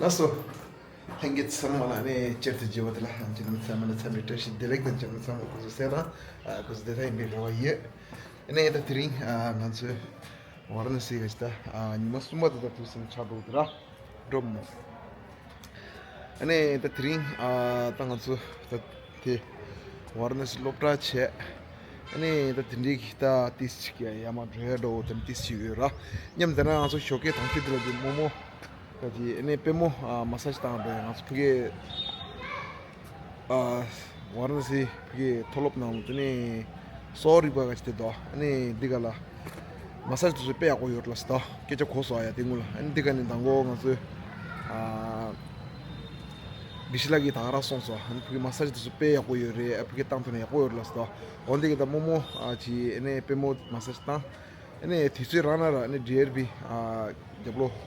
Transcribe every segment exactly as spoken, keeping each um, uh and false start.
ལགས་སོ། ལྷན་རྒྱས་ཚང་མ་ལ་ནས་བཅར་དུ་བྱེད་པ་དེ་ལ་ཁྱེད་རྣམས་ཚང་མ་ལ་འཚམས་འདྲི་བཀྲ་ཤིས་བདེ་ལེགས་དང་། ཁྱེད་རྣམས་ཚང་མ་སྐུ་གཟུགས་གསལ་ཐང་། ཨ། སྐུ་གཟུགས་བདེ་ཐང་ཡིན་པའི་རེ་བ་ཡོད། ཨ་ནས་ད་དེ་རིང་ཨ་ང་ཚོའི་ཝཱ་ར་ཎ་སི་ག་ཅི་ད་ཨ་ཉི་མ་གསུམ་པ་དེ་ད་དུས་སུ་ཆགས་འགྲོ་གི་ར་འགྲོ་མོ། ཨ་ནས་ད་དེ་རིང་ཨ་ད་ང་ཚོ་ད་དེ་ཝཱ་ར་ཎ་སི་སློབ་གྲྭ་བྱས། ཨ་ནས་ད་དེ་འདྲའི་གི་ད་ཏིས་ཅིག་ཡ་ཡ་མ་འགྲོ་ཡ་འགྲོ་དེ་ཏིས་ཅིག་ཡོད་ར། མཉམ་དེ་ན་ང་ཚོ་ཞོགས་ཀའི་དང་ཤོས་དེ་ལ་དེ་རྨོ་མོ། ད་དེ་ཨ་ནས་པུས་མོ་ཨ་མ་སཱ་ཇི་བཏང་བས། ང་ཚོ་ཕ་གི་ཨ་ཝཱ་ར་ཎ་སི་ཕ་གི་མཐོ་སློབ་ནང་དེ་ནས་གསོ་བ་རིག་པ་ག་ཅི་དེ་དོ། ཨ་ནས་འདི་ག་ལ་མ་སཱ་ཇི་དེ་ཚོ་དཔེ་ཡག་པོ་ཡོད་ལ་སི་དོ། སྐད་ཆ་གོ་སོང་ཡ་དེ་སྔོན་ལ། ཨ་ནས་འདི་ག་ནས་མདང་དགོང་ང་ཚོས་ཨ་དགེ་བཤེས་ལགས་ཀྱིས་ད་ག་རང་གསུངས་སོང་། ཨ་ནས་ཕ་གི་མ་སཱ་ཇི་དེ་ཚོ་དཔེ་ཡག་པོ་ཡོད་རེད། ཨ་ཕ་གི་བཏང་ཐུབ་ན་ཡག་པོ་ཡོད་ལ་སི་དོ། འོན་ཏེ་གི་ད་རྨོ་མོ་ཨ་ཅི་ཨ་ནས་པུས་མོ་མ་སཱ་ཇི་བཏང་། ཨ་ནས་དུས་ཚོད་རག་ན་ར་ཨ་ནས་ཌི་ཨར་བི་ཨ་རྒྱབ་ལོགས་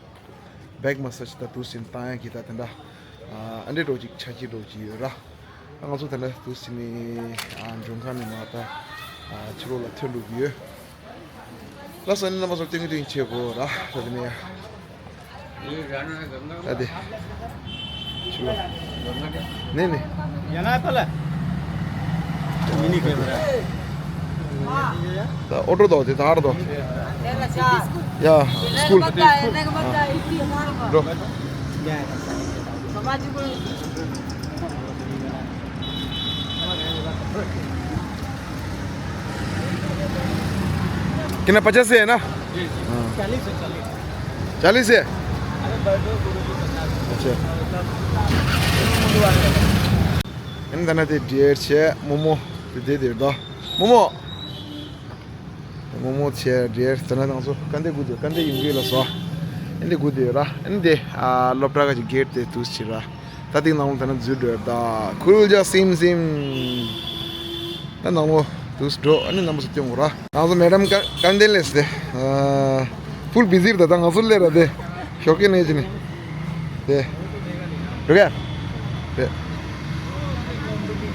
བེག་མ་སཱ་ཇི་ད་དུས་སུ་བཏང་ཡ་གི་ད་དེ་འདྲ་ཨ་འདྲ་འགྲོ་ཅིག་ཆ་ཅིག་འགྲོ་ཅིག་ཡོད་ར། ད་ང་ཚོ་དེ་འདྲ་དུས་སུ་ནི་ཨ་མགྲོན་ཁང་ནས་མ་ད་ཨ་ཕྱི་ལོགས་ལ་ཐོན་འགྲོ་གི་ཡོད། ལགས་སོ། ཨ་ནི་རྣམ་པ་ཚོ་སྟོན་གི་སྟོན་གི་བྱེད་དགོས་ར། ད་དེ་ནས་ཡ། ད་དེ། ཕྱི་ལོགས། ནས་ནས། ཡ་ན་པ་ལ། མི་ནི་ཁེ་མ་ར། ད་ཨོ་ཊོ་དོ་དེ་ད་ཧར་དོ། ཡ། སྐུལ། འགྲོ། कितना पचास है ना? हाँ। चालीस है, चालीस। चालीस है? अरे, बैठो, गुरु जी, पचास। अच्छा। ཨ་ནི་ད་ནི་དེ་ཌི་ཨར་བྱས། རྨོ་མོ་དེ་དེ་དེར་དོ། རྨོ་མོ། རྨོ་མོ་བྱས་ཌི་ཨར་ད་ནི་ང་ཚོ་སྐར་འདེབས་སྒུག་དེ། སྐར་འདེབས་ཡོང་གི་ལ་སོ། ཨ་ནི་སྒུག་དེ་ར། ཨ་ནི་དེ་ཨ་སློབ་གྲྭ་ག་ཅིག་གེ་ཊི་དེ་དུས་ཕྱི་ར། ད་དེ་ནང་ལོགས་ད་ནི་འཛུལ་འགྲོ་ཡ། ད་ཁུལ་ཇ་སིམ་སིམ། ད་ནང་ལོགས་དུས་འགྲོ། ཨ་ནི་རྣམ་པ་ཚོ་སྟོན་དགོས་ར། ང་ཚོ་མེ་ཌམ་ཀ་ཀན་དེ་ལེས་དེ། ཨ་ཕུལ་བི་ཟི་རེད། ད་ང་ཚོ་སླེབས་ར་དེ། ཞོགས་ཀས་ནས་ཅི་ནས་དེ། རུ་ག་དེ།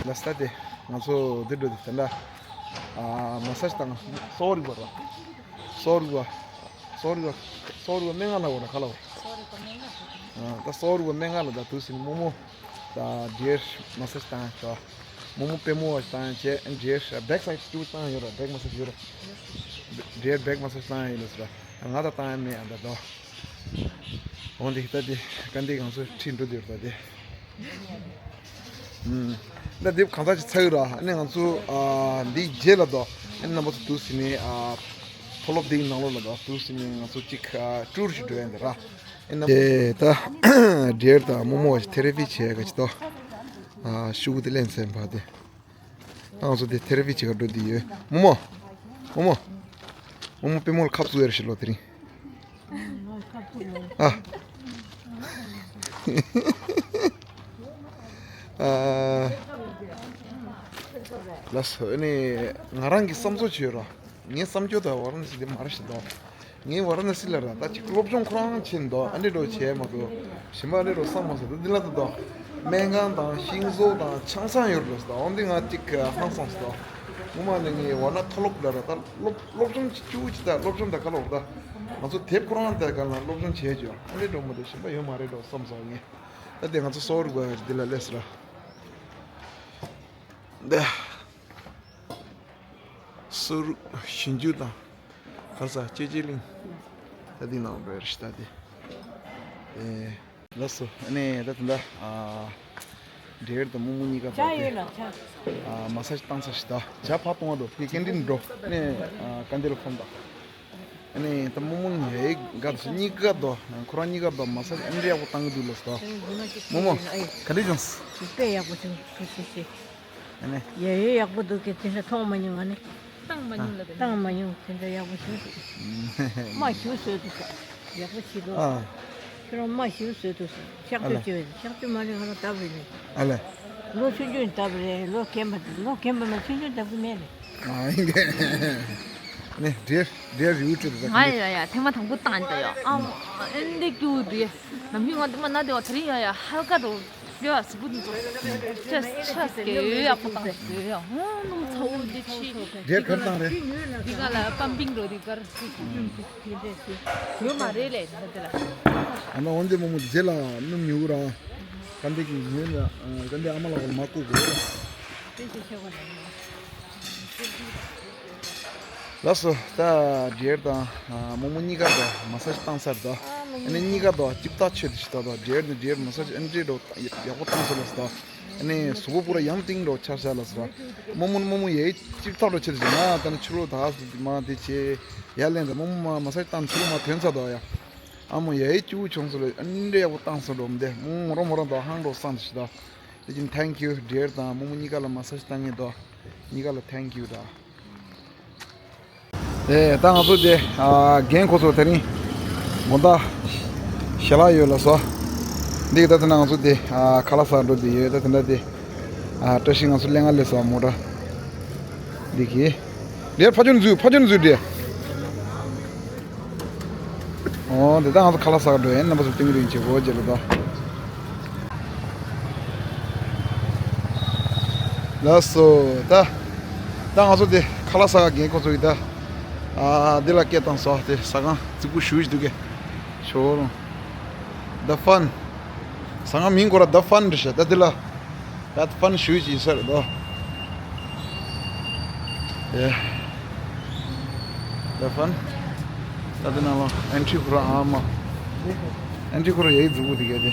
ལ་སྟ་དེ། ང་ཚོ་འདི་འགྲོ་དེ་ད་ལ། ཨ་མ་སཱ་ཇི་དང་གསོ་བ་རིག་པ་ར། གསོ་བ་རིག་པ། གསོ་བ་རིག་པ། གསོ་བ་རིག་པ་སྨན་ཁང་ལ་འོ་ན་ཁ་ལ་འོ། གསོ་བ་རིག་པ་སྨན་ཁང་ལ། ཨ་ད་གསོ་བ་རིག་པ་སྨན་ཁང་ལ་ད་དུས་སུ་ནི་རྨོ་མོ་ད་ཌི་ཨར་མ་སཱ་ཇི་བཏང་ཡ། རྨོ་མོ་པུས་མོ་བ་བཏང་ཡ་བྱས། ཌི་ཨར་བེག་སའིཌ་ཅུ་བཏང་ཡོད་ར། བེག་མ་སཱ་ཇི་ཡོད་ར། ཌི་ཨར་བེག་མ་སཱ་ཇི་བཏང་ཡ་ཡིན་ལ་ཟེར་ར། ང་ད་བཏང་ཡ་མེད། ཨ་ད་དོ། འོན་ཏེ་ད་དེ་ཀན་དེ་གང་ཚོད་ཁྲིད་འགྲོ་དེ་ཡོད་ད་དེ། ཨུམ། ད་དེབ་གང་ཚ་ཅིག་ཚ་ཡོད་ར། ཨ་ནི་ང་ཚོ་ཨ་འདི་རྗེས་ལ་དོ། ཨ་ནི་རྣམ་པ་ཚོ་དུས་སུ་ནི་ཨ་མཐོ་སློབ་འདིའི་ནང་ལོགས་ལ་དོ། དུས་སུ་ནི་ང་ཚོ་གཅིག་ཨ་ཊུར་ཞིག་འགྲོ་ཡ་འདི་ར། ཨ་ནི་དེ་ད་ཌི་ཨར་དང་རྨོ་མོ་བ་ཞིག་ཐེ་ར་པི་བྱེད་ཡ་ག་ཅིག་དོ། ཨ་ཤུ་གུ་དེ་ལེན་སེམས་པ་དེ། ང་ཚོ་དེ་ཐེ་ར་པི་བྱེད་ག་འགྲོ་དེ་ཡོད། རྨོ་མོ། རྨོ་མོ། རྨོ་མོ་པུས་མོ་ལ་ཁབ་བཙུགས་ཡ་རེ་ཞིག་ལོ་དེ་རིང་། ཨ། ཨ། ལགས་སོ། ཨ་ནི་ང་རང་གི་བསམ་ཚུལ་བྱོས་ར། ངའི་བསམ་ཚུལ་ད་ཝཱ་ར་ཎ་སི་འདི་མ་རེད་ཤག་དོ། ངའི་ཝཱ་ར་ཎ་སི་ལ་ར་ད་ཅིག་སློབ་སྦྱོང་ཁོ་རང་བྱེད་འདོད། ཨ་འདྲ་འགྲོ་བྱས་མ་གཏོགས་གཞན་པ་ཨ་འདྲ་འགྲོ་བསམ་མ་སོང་། ད་འདི་ལ་ད་དོ། སྨན་ཁང་དང་ཤིང་བཟོ་དང་ཆང་ས་ཡོད་རེད་ཟེར། འོན་ཏེ་ང་ཅིག་ཧང་སངས་སོང་། ངོ་མ་ནི་ངའི་ཝཱ་ཎ་མཐོ་སློབ་ལ་ར་ད་སློབ་སློབ་སྦྱོང་ཅིག་ཅུ་ཅིག་ད་སློབ་སྦྱོང་ད་ག་ལ་འོ་ད། ང་ཚོ་དེབ་ཁོ་རང་ད་ག་ལ་སློབ་སྦྱོང་བྱས་ཅོ། ཨ་ནི་འགྲོ་མ་འདུག་གཞན་པ་ཡོད་མ་རེད་འགྲོ་བསམ་སོང་ངས། ད་དེ་ང་ཚོ་གསོ་བ་རིག་པ་འདི་ལ་སླེབས་སོང་ར། འདི་གསོ་རིག་ཞིབ་འཇུག་དང་ག་ས་སྤྱོད་བྱེད་གླིང་། ད་འདི་ནང་བེར་ཤི་ད་དེ། ཨེ། ལགས་སོ། ཨ་ནི་ད་ད་ལྟ་ཨ་ཌི་ཨར་དང་རྨོ་མོ་གཉིས་ཀ་ཇ་བར་ཡོད་ལ་ཇ། ཨ་མ་སཱ་ཇི་བཏང་ཚར་ཤག་ད་ཇ་ཕར་གཏོང་བ་འགྲོ། ཕ་གི་ཀན་ཊིན་འགྲོ། ཨ་ནི་ཨ་ཀན་ཊིན་ལ་ཁོམ་ད། ཨ་ནི་ད་རྨོ་མོ་ཡ་ཡི་དགའ་འདུག་ཟེར། གཉིས་ཀ་དོ། ཁོ་རང་གཉིས་ཀ་དོ་མ་སཱ་ཇི་ཨ་འདྲ་ཡག་པོ་བཏང་གི་འདུག་ལབ་སོང་། རྨོ་མོ་ག་འདྲ་བྱུང་སོང་། དཔེ་ཡག་པོ་བྱུང་། ཨ་ནི། ཡ་ཡི་ཡག་པོ་འདུག་གི། དེ་འདྲ་མཐོང་མ་མྱོང་། ཨ་ནི། བཏང་མ་མྱོང་ལ་དེ། བཏང་མ་མྱོང་། དེ་འདྲ་ཡག་པོ་བྱུང་སོང་། རྨ་ཞིག་བཟོས་འདུག་ཟེར། ཡག་པོ་བྱས་འདུག་ཨ། ཁྱོད་རང་རྨ་ཞིག་བཟོས་འདུག་ཟེར། གཤག་བཅོས་བྱས་པས། གཤག་བཅོས་མ་རེད། ང་རང་བཏབ་རེད་ལེ། ཨ་ལེ། ལོ་ཆུང་ཆུང་བཏབ་རེད། ལོ་རྒན་པ། ལོ་རྒན་པ་མ་ཆུང་ཆུང་བཏབ་གི་མེད་ལེ། ཨ་ཡིན་གི། ནི་འདྲེ་འདྲེ་རིའུ་ཁྲོད་དུ་ང་ཡ་ཡ་ཐེངས་མ་དང་པོ་བཏང་ད་ཡ། ཨ་ཨེ་འདི་སྐྱུག་དུས་ནམ་རྒྱུན་ང་དེ་མ་ན་དེ་བ་དེ་རིང་ཡ་ཡ་ཧར་ཀ་རུ། ཡོད་ཨ་སི་བུ་འདི་ཚོ་ཆ་ཆ་སྐྱེ་ཡོད་ཡག་པོ་བཏང་ཡོད་ཡ། ཧོ་ནུ་ཚ་བོ་འདི་ཆི་འདི་གར་བཏང་རེད། འདི་ག་ལ་པམ་པིང་རོ་འདི་གར་ཡོད་མ་རེད་ལས་འདི་ལ། ཨ་ན་འོན་ཏེ་མོ་མོ་རྗེས་ལ་སྣུམ་ཉུག་ར། ག་འདི་གི་ཉོས་ན་ག་འདི་ཨ་མ་ལགས་ལ་མ་བསྐུར་དགོས། ལགས་སོ། ད་ཌེར་དང་མོ་མོ་གཉིས་ཀ་ད་མ་སཱ་ཇི་བཏང་ཚར་ད། ཨ་ནི་གཉིས་ཀ་ད་ཅིབ་ཐག་ཆོད་དེ་ཞིག་ད་ད་ཌེར་ནི་ཌེར་མ་སཱ་ཇི་ཨན་ཌི་རོ་ཡག་པོ་བཏང་ཚར་ལགས་སོ་ད། ཨ་ནི་གཟུགས་པོ་པུ་ར་ཡང་ཏིང་རོ་ཆགས་ཤག་ལགས་སོ་ད། མོ་མོ་མོ་མོ་ཡའི་ཅིབ་ཐག་རོ་ཆོད་དེ་ཞིག་ན་ད་ནི་ཆུ་ལོ་ད་ཧ་སི་མ་དེ་ཆེ་ཡ་ལན་ད་མོ་མོ་མ་མ་སཱ་ཇི་བཏང་ཆུ་ལོ་མ་ཐོན་ཚར་ད་ཡ། ཨ་མོ་ཡའི་ཅུ་བྱུང་སོ་ལ་ཨན་ཌི་ཡག་པོ་བཏང་ཚར་འགྲོ་མི་འདེ་མོ་མོ་རོ་མོ་རོ་ད་ཧང་རོ་སང་དེ་ཞིག་ད། དེ་བཞིན་thank you ཌེར་དང་མོ་མོ་གཉིས་ཀ་ལ་མ་སཱ་ཇི་བཏང་ངེས་དོ། གཉིས་ཀ་ལ་thank you ཌ། ཨེ་ད་ང་ཚོ་དེ་ཨ་རྒན་ཁོ་ཚོ་དེ་རིང་དགོང་དག་ཞལ་ལག་ཡོད་ལགས་སོ། འདི་གི་ད་དེ་ན་ང་ཚོ་དེ་ཨ་ཁ་ལག་ཟ་འགྲོ་དེ་ཡོད། ད་དེ་འདྲ་དེ་ཨ་བཀྲ་ཤིས་ང་ཚོ་གླེང་ང་ལས་སོ་མོ་ཊ་འདི་གི་ཌེར་ཕ་ཆུན་འཛུལ་ཕ་ཆུན་འཛུལ་ཌེར། ཨོ་དེ་ད་ང་ཚོ་ཁ་ལག་ཟ་ག་འགྲོ་ཡིན། རྣམ་པ་ཚོ་ཏིང་རིང་བྱེད་དགོས་རྗེས་ལ་ད། ལགས་སོ་ད། ད་ང་ཚོ་དེ་ཁ་ལག་ཟ་ག་རྒན་ཁོ་ཚོ་ཡིས་ད། ཨ་འདི་ལ་སྐད་བཏང་སོ། དེ་ཟ་ཁང་རྫིག་པོ་ཞེ་པོ་ཞིག་འདུག་གས། ཞོ་རོང་། The Fun། ཟ་ཁང་མིང་ཁོ་ར་The Fun་རེད་ཤག་ད་འདི་ལ། ད་ཕན་ཞུས་ཀྱི་ཟེར་དོ། ཡེ། ད་ཕན། ད་དེ་ནང་ལ་ཨན་ཊི་ཁོ་ར་ཨ་མ། ཨན་ཊི་ཁོ་ར་ཡེ་རྫིག་པོ་དེ་ག་དེ།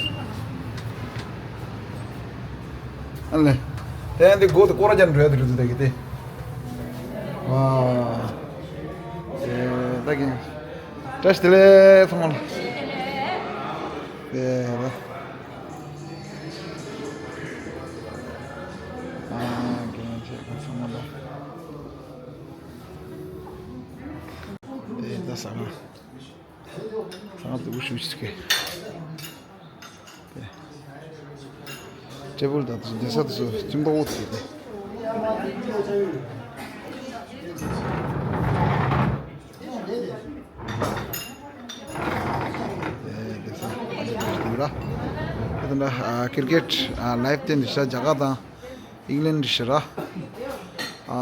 ཨ་ལེ། དེ་ཡང་དེ་སྒོ་དེ་སྐོར་ར་རྒྱབ་འགྲོ་ཡ་དེ་རེད་འདུག་ད་གི་དེ། ཝ། ཡེ་ད་གི། བཀྲ་ཤིས་བདེ་ལེགས་ཚང་མ་ལ། ཡེ་ད། ཨ་རྒན་ཆེ་ཚང་མ་ལ། ཨེ་ད་ཟ་ཁང་། ཟ་ཁང་དུ་བུ་ཞུ་ཞིག་གི། ཊེ་བལ་དང་དེ་ས་དེ་ཚོ་གཅིན་པ་འོ་དེ་དེ། ཨེ་དེ་ས་དེ་འདྲ། ཨ་ཀིར་ཀེཊ་ཨ་ལའིབ་བསྟན་འདི་ཤ་རྒྱ་གར་དང་ཨིང་ལན་འདི་ཤ་ར། ཨ་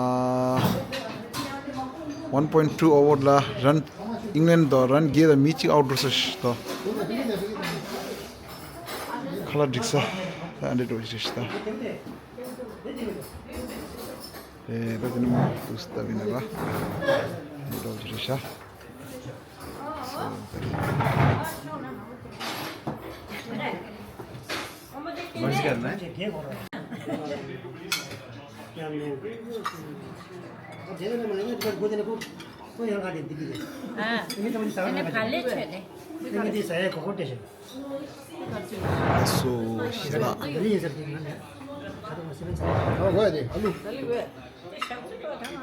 ཝན་པོའིན་ཊུ་ཨོ་ཝར་ལ་རན་ཨིང་ལན་དང་རན་བརྒྱད་དང་མི་གཅིག་ཨའུཊ་འགྲོ་ས་ཤ་ད། ཁ་ལག་སྒྲིག་ས་ད་ཨ་འདྲེ་འགྲོ་ཤ་ཤ་ད། ཨེ་ད་དེ་ནི་མ་ཏུས་ལྟ་བུ་ཡིན་ན་ར། འགྲོ་ཤ་ཤ། སོ་ཞེས་ལ།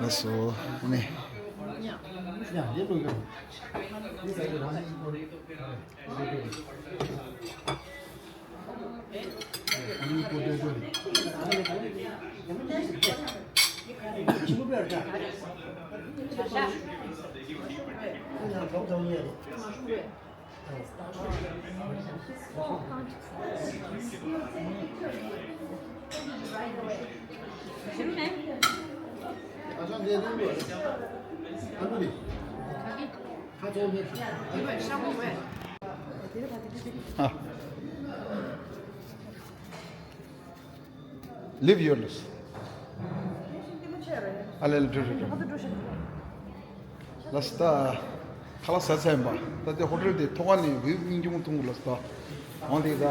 སོ་ནི། ཨ། Leave your list. ཨ་ལེ་ལེ་འགྲོ་འགྲོ་འགྲོ། ལགས་སོ་ད། ཁ་ལག་ཟ་ཚར་ཡིན་པ། ད་དེ་ཧོ་ཊེལ་དེ་ཐོག་ཁ་ནས་བིའུ་སྙིང་རྗེ་མོ་མཐོང་གི་ལགས་སོ་ད། འོང་དེ་ད་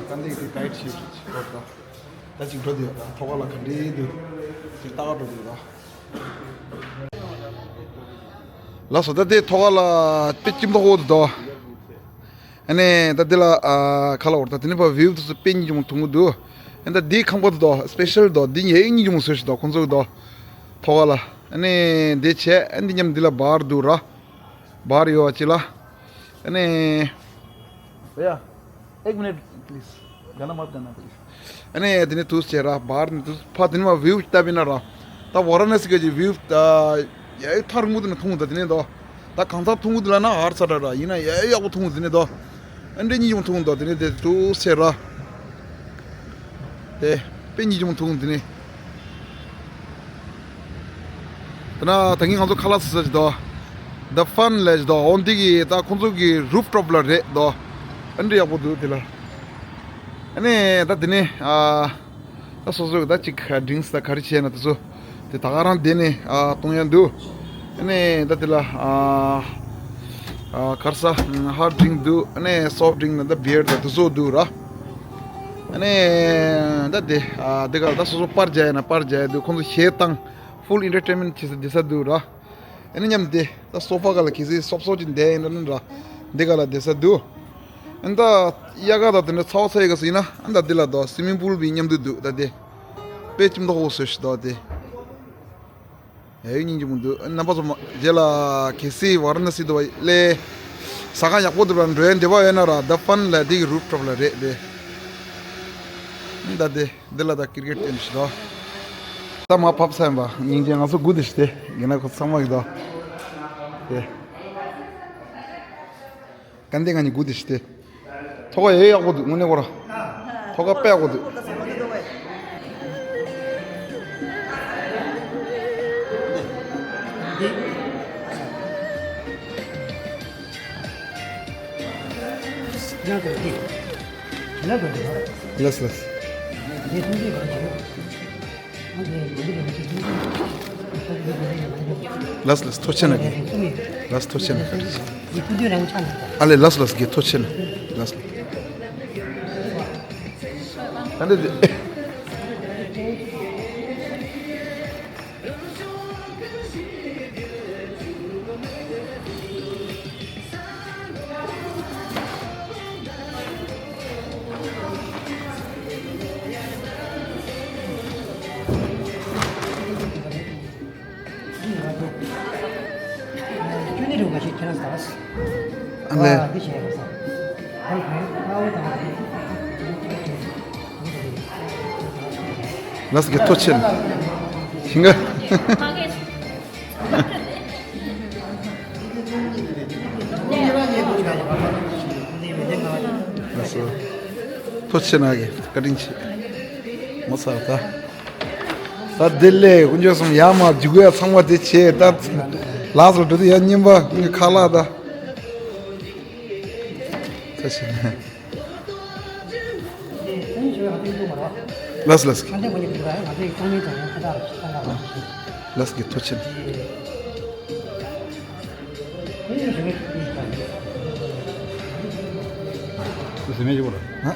ག་འདི་དེ་གའིཌ་བྱེད་ཅིག་འགྲོ་ད། ད་ཅིག་འགྲོ་དེ་ད་ཐོག་ཁ་ལ་ག་འདྲེ་འདུག་ཅིག་ལྟ་ག་འགྲོ་དེ་ད། ལགས་སོ་ད་དེ་ཐོག་ཁ་ལ་དཔེ་ཅིག་མཐོང་གི་འདུག་ད། ཨ་ནི་ད་འདི་ལ་ཨ་ཁ་ལག་འོར་ད་དེ་ནི་ཕ་བིའུ་དེ་ཚོ་དཔེ་སྙིང་རྗེ་མོ་མཐོང་གི་འདུག་ཨ་ནི་ད་འདི་ཁང་པ་དེ་དོ་སི་པེ་ཤལ་དོ་འདི་ཡེ་སྙིང་རྗེ་མོ་བཟོས་ཤག་དོ་ཁོང་ཚོ་གི་དོ་ཐོག་ཁ་ལ། ཨ་ནི་འདི་བྱས་ཨ་འདི་མཉམ་འདི་ལ་བར་འདུག་ར། བར་ཡོད་ཅི་ལ། ཨ་ནི། भैया, एक मिनट प्लीज। गाना मत गाना प्लीज। ཨ་ནི་དེ་ནི་དུས་བྱས་ར་བར་ནི་དུས་ཕ་དེ་ནི་མ་བིའུ་ལྟ་བུ་ཡིན་ན་ར། ད་ཝ་ར་ཎ་སི་གི་ཅི་བིའུ་ད་ཡ་ཐག་རིང་མོ་དེ་ནི་མཐོང་ད་དེ་ནི་དོ། ད་གང་ཚ་མཐོང་གི་འདུག་ལ་ན་ཧར་ཚ་ར་ར་ཡིན་ན་ཡ་ཡག་པོ་མཐོང་དེ་ནི་དོ། ཨ་འདྲེ་གཉིས་ཡོང་མཐོང་དོ་དེ་ནི་དེ་དུས་བྱས་ར། དེ་དཔེ་ཉིད་ཀྱི་མཐོང་དེ་ནི། དེ་ན་ད་གིན་ང་ཚོ་ཁ་ལག་ཟ་ས་ཅིག་འདུག The Fun ལབ་ཅིག་འདུག་འོ་འདི་གི་ད་ཁོང་ཚོ་གི་རུབ་ཊོབ་ལ་རེད་འདུག་ཨ་འདྲ་ཡག་པོ་འདུག་དེ་ལ། ཨ་ནི་ད་དེ་ནི་ཨ། ད་སོ་སོ་གི་ད་ཅིག་ཌི་རིང་སི་ད་ག་རེ་བྱས་ན་དེ་ཚོ་དེ་ད་ག་རང་བསྡད་ནས་ཨ་གཏོང་ཡ་འདུག་ཨ་ནི་ད་དེ་ལ་ཨ་ཨ་ག་རེ་ཟ་ཧར་ཌི་རིང་འདུག་ཨ་ནི་སོཕ་ཌི་རིང་ན་ད་བི་ཡར་ད་དེ་ཚོ་འདུག་ར། ཨ་ནི་ད་དེ་ཨ་དེ་ག་ད་སོ་སོ་པར་རྒྱག་ཡ་ན་པར་རྒྱག་ཡ་འདུག་ཁོང་ཚོ་གཞས་བཏང་ཕུལ་ཨེན་ཊར་ཊེན་མེན་ཊ་བྱེད་ས་བསྡད་ས་འདུག་ར། ཨ་ནི་མཉམ་དེ་ད་སོ་ཕ་ག་ལ་གལ་སྲིད་སོབ་སོབ་ཅིག་བསྡད་ཡིན་ན་ར་འདི་ག་ལ་བསྡད་ས་འདུག་ཨ་ནི་ད་དབྱར་ཁ་དང་དེ་འདྲ་ཚ་བ་ཚ་ཡི་ག་སུ་ཡིན་ན་ཨ་ནི་ད་འདི་ལ་ད་སུའི་མིང་པུལ་བི་མཉམ་དུ་འདུག་ད་དེ་དཔེ་ཅིག་མདོག་ཁ་པོ་བཟོས་ཤིག་ད་དེ་ཡ་ཡོད་སྙིང་རྗེ་མོ་འདུག་ཨ་ནི་རྣམ་པ་ཚོ་མ་རྗེས་ལ་གལ་སྲིད་ཝ་ར་ཎ་སི་དུ་བ་ལས་ཟ་ཁང་ཡག་པོ་འདུག་ལ་འགྲོ་ཡ་འདོད་པ་ཡོད་ན་ར་The Fun ལ་དེ་གི་རུབ་ཊོབ་ལ་རེད་དེ་ཨ་ནི་ད་དེ། འདི་ལ་ད་ཀིར་ཀེཊ་ཏེམ་ཞིག་དོ། ད་མ་ཕབ་ས་ཡིན་པ་སྙིང་རྗེ། ང་ཚོ་དགུ་དེ་ཞིག་སྟེ་ཡིན་ན་ཁོ་ཚང་མ་གི་དོ། དེ་གན་དེ་ང་གཉིས་དགུ་དེ་ཞིག་སྟེ། ཐོག་ཁ་ཡོད་ཡག་པོ་འདུག་དངོས་གནས་ཁོ་ར། ཐོག་ཁ་དཔེ་ཡག་པོ་འདུག་ལགས་ལགས། ལགས་ལགས་ཐུགས་རྗེ་གནང་གི། ལགས་ཐུགས་རྗེ་གནང་གི། ཨ་ལས་ལགས་ལགས་དགེ་ཐུགས་རྗེ་གནང་། ལགས་ལགས། ད་འདི་འདི། ཨ་ལས། ལགས་དགེ་ཐུགས་རྗེ་གནང་། ཞིང་ཁ། ལགས་སོ། ཐུགས་རྗེ་གནང་གི། བཀའ་དྲིན་ཆེ། མོ་ཚར་ད། ད་དེ་ལས་དཀོན་མཆོག་གསུམ་ཡར་མར་རྒྱུག་ཡ་ཚང་མ་དེ་བྱས་ད། ལགས་སོ་འགྲོ་དུས་ཡ་རྙིང་པ་ངའི་ཁ་ལག་ད། ཐུགས་རྗེ་གནང་། ལགས་ལགས། ལགས་ཀྱི་ཐུགས་རྗེ་གནང་། ཟེར་མེད་ཅིག་པོ་ལ། ཨ།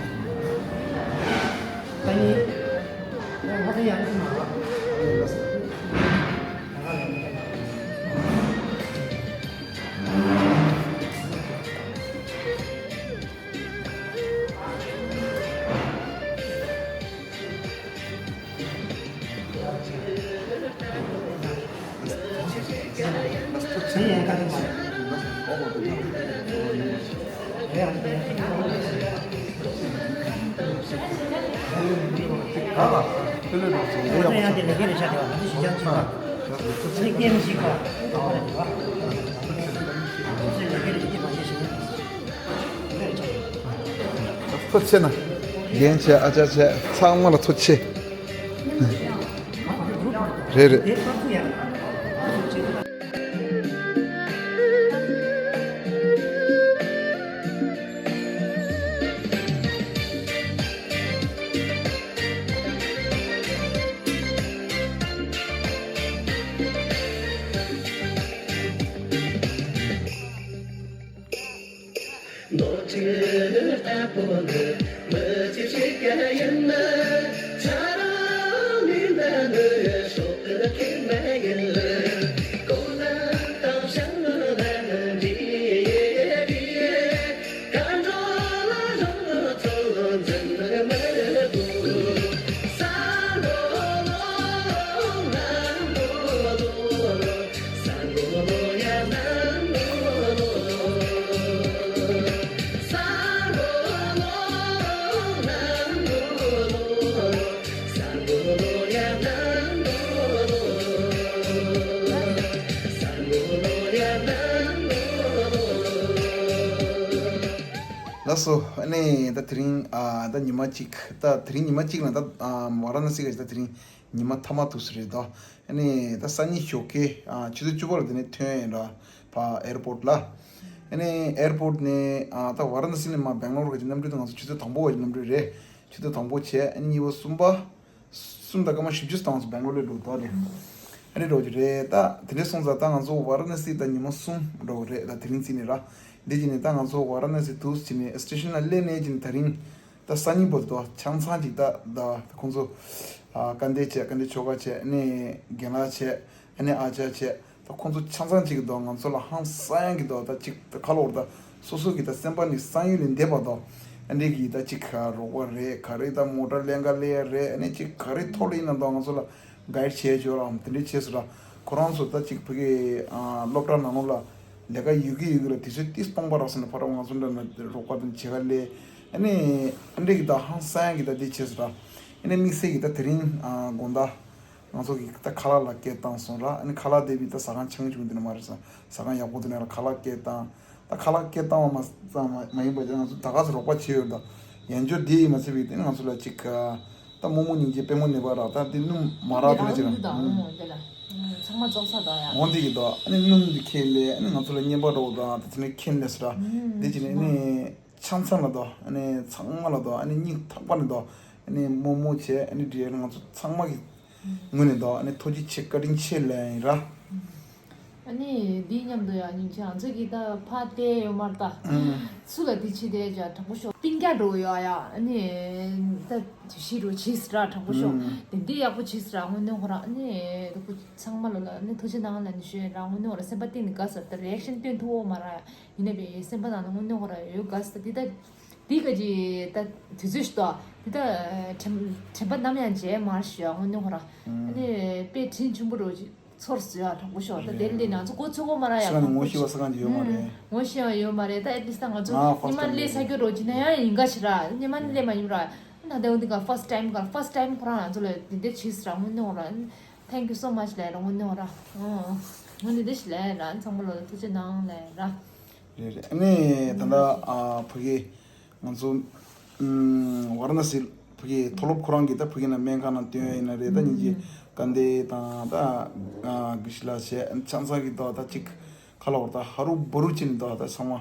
ཐུགས་རྗེ་གནང་། རྒན་བྱས་ཨ་ཅག་བྱས་ཚང་མ་ལ་ཐུགས་རྗེ་ཆེ། རེད་རེད། རྡོ་རྗེ་ལྟ་བུ་ནི་མི་ཚེ་ཞིག་ཡིན་ན། ཆ་ར་མི་འདའ་ནི་ཤོག་གི་ཁེ་མ་ཡིན། ལགས་སོ། ཨ་ནི་ད་དེ་རིང་ཨ་ད་ཉི་མ་གཅིག་ད་དེ་རིང་ཉི་མ་གཅིག་ལ་ད་ཨ་ཝཱ་ར་ཎ་སི་ག་ད་དེ་རིང་ཉི་མ་མཐའ་མ་ཐུག་ས་རེད་དོ། ཨ་ནི་ད་སང་ཉིན་ཞོགས་ཀས་ཨ་ཆུ་ཚོད་བཅུ་པ་ལ་དེ་ནས་ཐོན་ཡིན་ར། ཕ་ཨེར་པོར་ལ། ཨ་ནི་ཨེར་པོར་ནས་ཨ་ད་ཝཱ་ར་ཎ་སི་ནས་མ་སྦེང་ལོར་ག་ཅིག་གནམ་གྲུ་དེ་ང་ཚོ་ཆུ་ཚོད་དང་པོ་ག་ཅིག་གནམ་གྲུ་རེད། ཆུ་ཚོད་དང་པོ་བྱས། ཨ་ནི་གཉིས་པ་གསུམ་པ། གསུམ་དང་སྐར་མ་བཞི་བཅུ་ཙམ་སུ་སྦེང་ལོར་ལ་འགྲོ་འདུག་རེད། ཨ་རེ་འགྲོ་རྒྱུ་རེད། ད་དེ་འདྲས་སོང་ཙང་ད་ང་ཚོ་ཝཱ་ར་ཎ་སི་ད་ཉི་མ་གསུམ་འགྲོ་གི་རེད། ད་དེ་རིང་རྩིས་ནས་ར། འདི་བྱས་ནས་ད་ང་ཚོ་ཝཱ་ར་ཎ་སི་དུ་བྱས་ནས་སི་ཊེ་ཤན་ལ་སླེབས་ནས་བྱས་ནས་དེ་རིང་ད་སང་ཉིན་བར་དུ་ཆང་ཚང་ཅིག་ད་ད་ཁོང་ཚོ་ཨ་དཀའ་འདས་བྱས། དཀའ་འདས་ཆོ་ག་བྱས། ཨ་ནི་རྒན་ལགས་བྱས། ཨ་ནི་ཨ་ཅག་བྱས། ད་ཁོང་ཚོ་ཆ་ཚང་གཅིག་གི་ཐོག་ང་ཚོ་ལ་ཧང་སང་ཡང་གི་ཐོག་ད་གཅིག་ད་ཁ་ལོ་བར་ད་སོ་སོ་གི་ད་སེམས་པ་ནི་བསམ་ཡུལ་ལས་འདས་པ་ཐོག་ཨ་འདྲས་གི་ད་གཅིག་ག་རོགས་པ་རེད། ག་རེ་ད་མོ་ཊ་ལེན་ག་ལེན་ཡ་རེད། ཨ་ནི་གཅིག་ག་རེ་ཐོག་ལ་ཡིན་ན་ཐོག་ང་ཚོ་ལ་གའིཌ་བྱས་བྱོས་ར་དེ་འདྲས་བྱས་སོང་ར། ཁོ་རང་ཚོ་ད་གཅིག་ཕ་གི་ཨ་སློབ་གྲྭ་ནང་ལོགས་ལ་ལས་ཀ་ཡོད་གི་ཡོད་གི་ར། དུས་ཚོད་ཏིས་སྟོང་པ་རག་སོང་ན་ཕར་ང་ཚོ་འདྲ་ན་རོགས་པ་དང་བྱེད་ག་ལས། ཨ་ནི་ཨ་འདྲས་གི་ད་ཧང་སང་ཡང་གི་ད་འདི་བྱས་སོང་ར། ཨ་ནི་དམིགས་བསལ་གི་ད་དེ་རིང་ཨ་དགོང་དག་ང་ཚོ་གིས་ད་ཁ་ལག་ལ་སྐད་བཏང་སོང་ར། ཨ་ནི་ཁ་ལག་དེ་བི་ད་ཟ་ཁང་ཆུང་ཆུང་དེ་ནས་མ་རེད་ཟ། ཟ་ཁང་ཡག་པོ་དེ་ནས་ལ་ཁ་ལག་སྐད་བཏང་། ད་ཁ་ལག་སྐད་བཏང་བ་མ་ཙམ་མ་མ་ཡིན་པ་ཅིག་ང་ཚོ་ད་ག་ཚོད་རོགས་པ་བྱས་ཡོད་ད། ཡན་ཆོད་དེ་ཡིན་མ་ཚད་པའི་དེ་ནི་ང་ཚོ་ལ་ཅིག་ད་རྨོ་མོ་སྙིང་རྗེ་པད་མོ་ནད་པ་ར་ད་དེ་སྣུམ་མ་རག་དེ་ནས་ཅིག་ར། ཨང་། ཚང་མ་རྫོགས་ས་ད་ཡ། འོང་དེ་གི་ད་ཨ་ནི་སྣུམ་དེ་ཁྱེར་ལས་ཨ་ནི་ང་ཚོ་ལ་བརྙན་པར་རོགས་ད་ད་དེ་ནས་ཁྱེར་ལས་སོང་ར། དེ་ཅི་ནས་ཨ་ནི་ཆང་ཚང་ལ་ད་ཨ་ནི་ཚང་མ་ལ་ད་ཨ་ནི་སྙིང་ཐག་པ་ནས་ད་ཨ་ནི་རྨོ་མོ་བྱས། ཨ་ནི་འདྲེ་ང་ཚོ་ཚང་མ་གི་ངོས་ནས་ད་ཨ་ནི་ཐུགས་རྗེ་ཆེ་བཀའ་དྲིན་ཆེ་ལབ་ཡིན་ར། ཨ་ནི་འདི་མཉམ་དུ་ཡང་སྙིང་རྗེ། ང་ཚོ་གི་ད་ཕ་དེ་ཡོད་མ་རེད་ད། སུ་ལ་འདི་ཕྱི་དེ་ཇ་དྲག་པོ་ཤོག་སྟེང་རྒྱ་འགྲོ་ཡོད་ཡ། ཨ་ནི་ད་དུས་ཤི་རུ་ཕྱིས་ར་དྲག་པོ་ཤོག་དེ་འདི་ཡག་པོ་ཕྱིས་ར་དངོས་གནས་ཁོ་ར། ཨ་ནི་ད་ཁོ་ཚང་མ་ལ་ལ་ཨ་ནི་ཐུགས་རྗེ་གནང་ལ་ནི་ཞུ་ཡིན་ར། དངོས་གནས་ཁོ་ར་སེམས་པ་གཏིང་ནས་དགའ་ས་ད་རི་ཨེག་ཤན་སྟོན་ཐུབ་འོ་མ་ར། ཡིན་ན་བས་སེམས་པ་ནང་ལ་དངོས་གནས་ཁོ་ར་ཡོད་དགའ་ས་ད་འདི་ད། འདི་ག་ཅི་ད་དུས་ཚོད་ཞིག་ཏོ། འདི་ད་དྲན་དྲན་པ་ནམ་ཡང་བརྗེད་མ་ཞུ་ཡ་དངོས་གནས་ཁོ་ར། ཨ་ནི་དཔེ་དྲིན་ཆེན་པོ་རོ་ཅིག་ཚོར་སོང་ཡ་དྲང་པོ་ཤོག་ད་དེ་ལས་ང་ཚོ་གོ་ཚོད་གོ་མ་ར་ཡ་ས་ནས་ངོ་ཤེས་པ་ས་གང་ཅི་ཡོད་མ་རེད། ངོ་ཤེས་པ་ཡོད་མ་རེད། ད་ཨེ་ཊི་ལིསྟ་ད་ང་ཚོ་ཉི་མ་སླེབས་ས་སྐྱོ་རོ་ཅིག་ན་ཡང་ཡིན་ག་ཞིག་ར། ཉི་མ་སླེབས་མ་ཡིན་ར། ན་དེ་འོ་འདི་ག་ཕར་སི་ཊི་ཊའིམ་ག་ཕར་སི་ཊི་ཊའིམ་ཁོ་རང་ང་ཚོ་ལ་དེ་འདྲ་བྱས་སོང་ར་དངོས་གནས་ཁོ་ར། Thank you so much ལབ་ར་དངོས་གནས་ཁོ་ར། ཨོ་དངོས་གནས་འདི་ཞིག་ལབ་ར་ཚང་མ་ལོ་ལ་ཐུགས་རྗེ་གནང་ལབ་ར། རེད་རེད། ཨ་ནི་ད་ལྟ་ཨ་ཕ་གི་ང་ཚོ་ཨམ་ཝཱ་ར་ཎ་སི་ཕ་གི་མཐོ་སློབ་ཁོ་རང་གིས་ད་ཕ་གི་ན་སྨན་ཁང་ནང་བསྟན་ཡ་ཡིན་ན་རེད། ད་སྙིང་རྗེ་དཀའ་འདས་དང་ད་ཨ་དགེ་བཤེས་ལགས་བྱས་ཆང་ཚང་གི་ད་ད་ཅིག་ཁ་ལོ་བར་ད་ཧ་རུ་བུ་རུ་ཅི་ནི་ད་ད་ཚང་མ་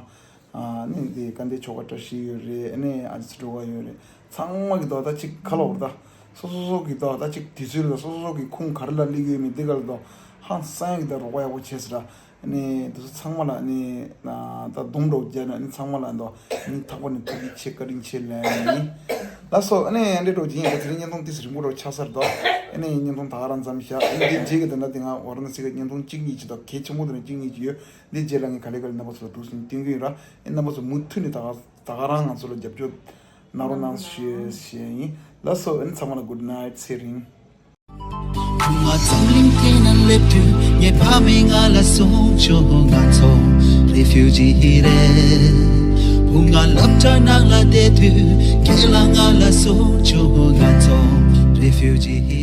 ཨ་ནི་དེ་དཀའ་འདས་ཆོ་ག་བཀྲ་ཤིས་ཡོད་རེད། ཨ་ནི་ཨ་ཅི་སི་འགྲོ་བ་ཡོད་རེད། ཚང་མ་གི་ད་ད་ཅིག་ཁ་ལོ་བར་ད་སོ་སོ་སོ་གི་ད་ད་ཅིག་དུས་ཚོད་ལ་སོ་སོ་སོ་གི་ཁུངས་ག་རེ་ལ་སླེབས་ཡོད་མེད་འདི་ག་ལ་ད་ཧང་སང་གི་ད་རོགས་པ་ཡག་པོ་བྱས་ཟེར་ར། ནི་དེ་ཚོ་ཚང་མ་ལ་ནི་ད་སྡོམ་འགྲོ་རྒྱ་ནི་ཚང་མ་ལ་འདོ་ནི་ཐག་པ་ནི་ཐུགས་རྗེ་ཆེ་བཀའ་དྲིན་ཆེ་ལན་ནི། ལགས་སོ། ཨ་ནི་འདྲེ་འགྲོ་རྒྱུ་ཡིན། ད་དེ་རིང་བརྙན་ཐུང་ཏིས་རིང་པོ་འགྲོ་ཆགས་ས་རེད་དོ། ཨ་ནི་བརྙན་ཐུང་ད་ག་རང་མཚམས་བཞག་ཨ་ནི་འདི་རྗེས་ཀྱི་དེ་འདྲ་དེ་སྔ་ཝཱ་ར་ཎ་སི་གི་བརྙན་ཐུང་གཅིག་གཉིས་ཅིག་དང་གལ་ཆེན་པོ་དེ་འདྲ་གཅིག་གཉིས་ཅིག་ཡོད། འདི་རྗེས་ལ་ངས་ག་ལེ་ག་ལེ་རྣམ་པ་ཚོ་ལ་འདུག་སེ་སྟོན་གྱི་ཡིན་ར། ཨ་ནི་རྣམ་པ་ཚོ་མུ་མཐུད་ནས་ད་ག་ད་ག་རང་ང་ཚོ་ལ་རྒྱབ་སྐྱོར་གནང་རོགས་གནང་ཞེས་ཞུ་ཡ་ཡིན། ལགས་སོ། ཨ་ནི་ཚང་མ་ལ་good night ཚེ་རིང་། བུ་ང་འཛམ་གླིང་སྟེང་ན་སླེབས་དུས་ངའི་ཕ་མས་ང་ལ་གསུངས་བྱུང་། ང་ཚོ་རེ་ཕིའུ་ཇི་རེད། བུ་ང་སློབ་གྲྭ་ནང་ལ་བསྡད་དུས་རྒན་ལགས་ང་ལ་གསུངས་བྱུང་། ང་ཚོ་རེ་ཕིའུ་ཇི་